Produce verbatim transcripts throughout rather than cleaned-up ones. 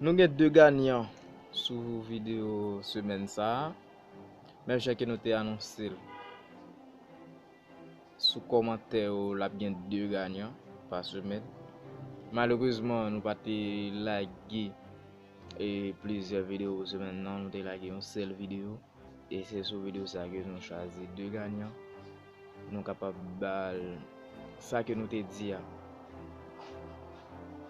Nou gen de ganyan sou videyo semèn sa a. Menm jan ke nou te anonse l, sou kòmantè yo, l ap gen de ganyan pa semèn. Malerezman, nou pa te lage, e, plizyè videyo semèn nan, nou te lage yon sèl videyo. E se sou videyo sa ke nou chwazi de ganyan. Nou kapab ba l sa ke nou te di a.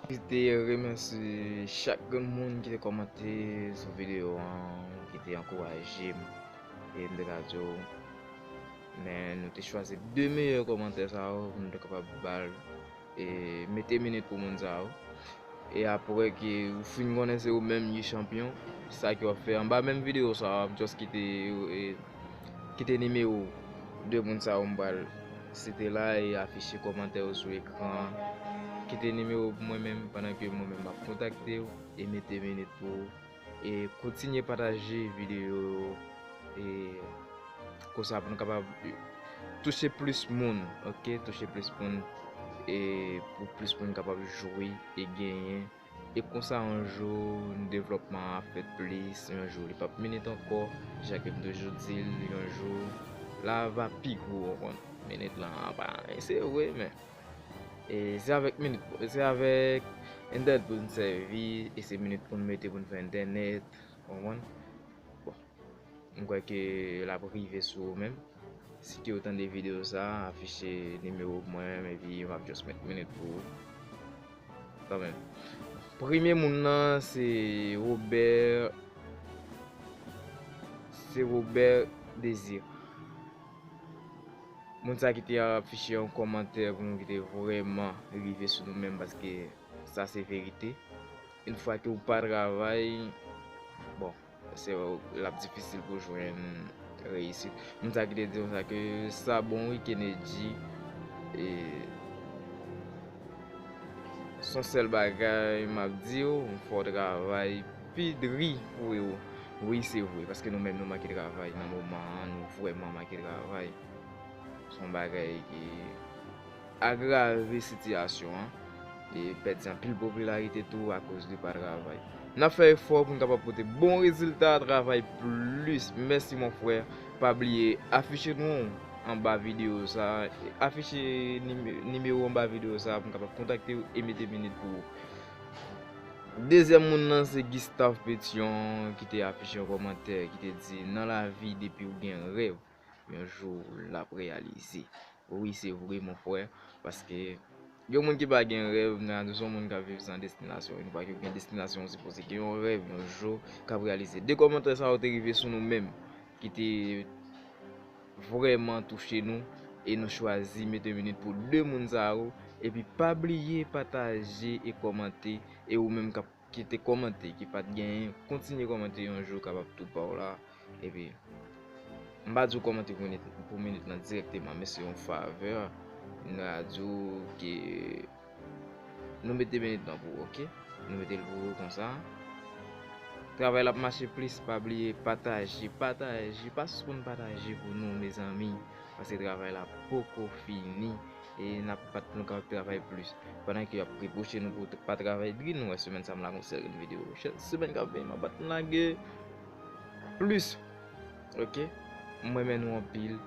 Kite remèsye chak grenn moun ki te kòmante sou videyo an, ki te ankouraje m. E m te ka di w, men nou te chwazi de meyè kòmantè sa yo pou nou te kapab ba l, e, mete minit pou moun sa yo. E apre ke ou fin konnen se ou menm ki chanpyon, sa ke w ap fè anba menm videyo sa a, w ap just kite, e, kite nimewo de moun sa yo m pral site la e afiche kòmantè yo sou ekran an. Kite nimewo pou mwen menm pandan ke mwen menm m ap kontakte w e mete minit pou ou. E kontinye pataje videyo yo, e konsa pou nou kapab touche plis moun, ok? Touche plis moun, e pou plis moun kapab jwe e genyen. E konsa, yon jou, devlòpman an ap fèt plis, yon jou, li p ap minit ankò, jan ke m toujou di l, yon jou, la va pi gwo, w konprann? Minit lan pa anyen, se vre, men, e se avèk minit, se avèk entènèt pou n sèvi, e se minit pou n mete pou n fè entènèt, w konprann? Bon, m kwè ke l ap rive sou ou menm. Si ke w tande videyo sa a, afiche nimewo pou mwen menm, epi m ap just met minit pou ou. Kanmenm. Premye moun nan, se Robert, se Robert Désir. Moun sa ki te afiche yon kòmantè pou nou ki te vrèman rive sou nou menm, paske sa se verite. Yon fwa ke ou pa travay, bon, se, l ap difisil pou jwenn reyisit. Moun sa ki te di konsa ke sa bon wi, Kennedy. E se yon sèl bagay m ap di w, fò w travay pi dri pou yo. Wi, se vre, paske nou menm nou manke travay nan moman an, nou vrèman manke travay. Se yon bagay ki agrave sitiyasyon an e pèdi anpil popilarite tou akoz de pa travay. N ap fè efò pou n kapab pote bon rezilta, travay plis. Mèsi, mon frè. Pa bliye, afiche nou anba videyo sa a. Afiche nime-, nimewo anba videyo sa a pou n kapab kontakte w e mete minit pou ou. Dezyèm moun nan, se Gustave Pétion ki te afiche yon kòmantè ki te di, nan lavi, depi w gen rèv, yon jou l ap reyalize. Wi, se vre, mon frè, paske yon moun ki pa gen rèv, nou ka di se yon moun k ap viv san destinasyon. Yon fwa ke w gen destinasyon, w sipoze gen yon rèv, yon jou k ap reyalize. De kòmantè sa yo te rive sou nou menm, ki te vrèman touche nou, e nou chwazi mete minit pou de moun sa yo, epi pa bliye pataje e kòmante, e ou menm k ap ki te kòmante, ki pa t genyen, kontinye kòmante, yon jou kapab tou pa w la. Epi, m pa di w kòmante pou minit, pou minit lan dirèkteman, men se yon favè. M ka di w ke nou mete minit lan pou ou, ok? Nou mete l pou ou konsa. Travay la ap mache plis, pa bliye pataje, pataje, pa sispann pataje pou nou, mezanmi, paske travay la poko fini. E n ap bat pou nou kapab travay plis. Pandan ke y ap repwoche nou pou pa travay dri, nou wè semèn sa m lage yon seri de videyo. Chak semèn k ap vini, m ap bat pou n lage plis. Ok? M renmen nou anpil.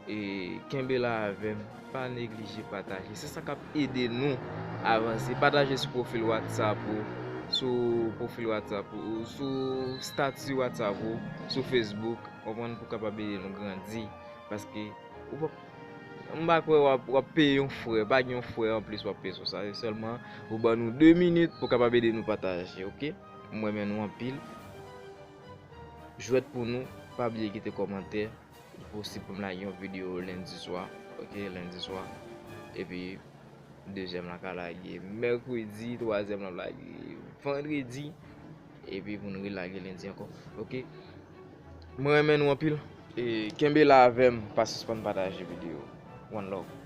E kenbe la avè m. Pa neglije pataje. Se sa k ap ede nou avanse. Pataje sou pwofil WhatsApp ou, sou pwofil WhatsApp ou, sou stati WhatsApp ou, sou Facebook. Konprann, pou kapab ede nou grandi. Paske ou pa, m pa kwè w ap, w ap peye yon frè, pa gen yon frè anplis w ap peye sou sa. Se sèlman ou ban nou de minit pou kapab ede nou pataje, ok? M renmen nou anpil. Jwèt pou nou, pa bliye kite kòmantè. Li posib pou m lage yon videyo lendi swa, ok, lendi swa. Epi, dezyèm lan ka lage mèkredi, twazyèm lan ap lage vandredi, epi pou n relage lendi ankò. Ok? Mwen renmen nou anpil. E kenbe la avè m, pa sispann pataje videyo. One love.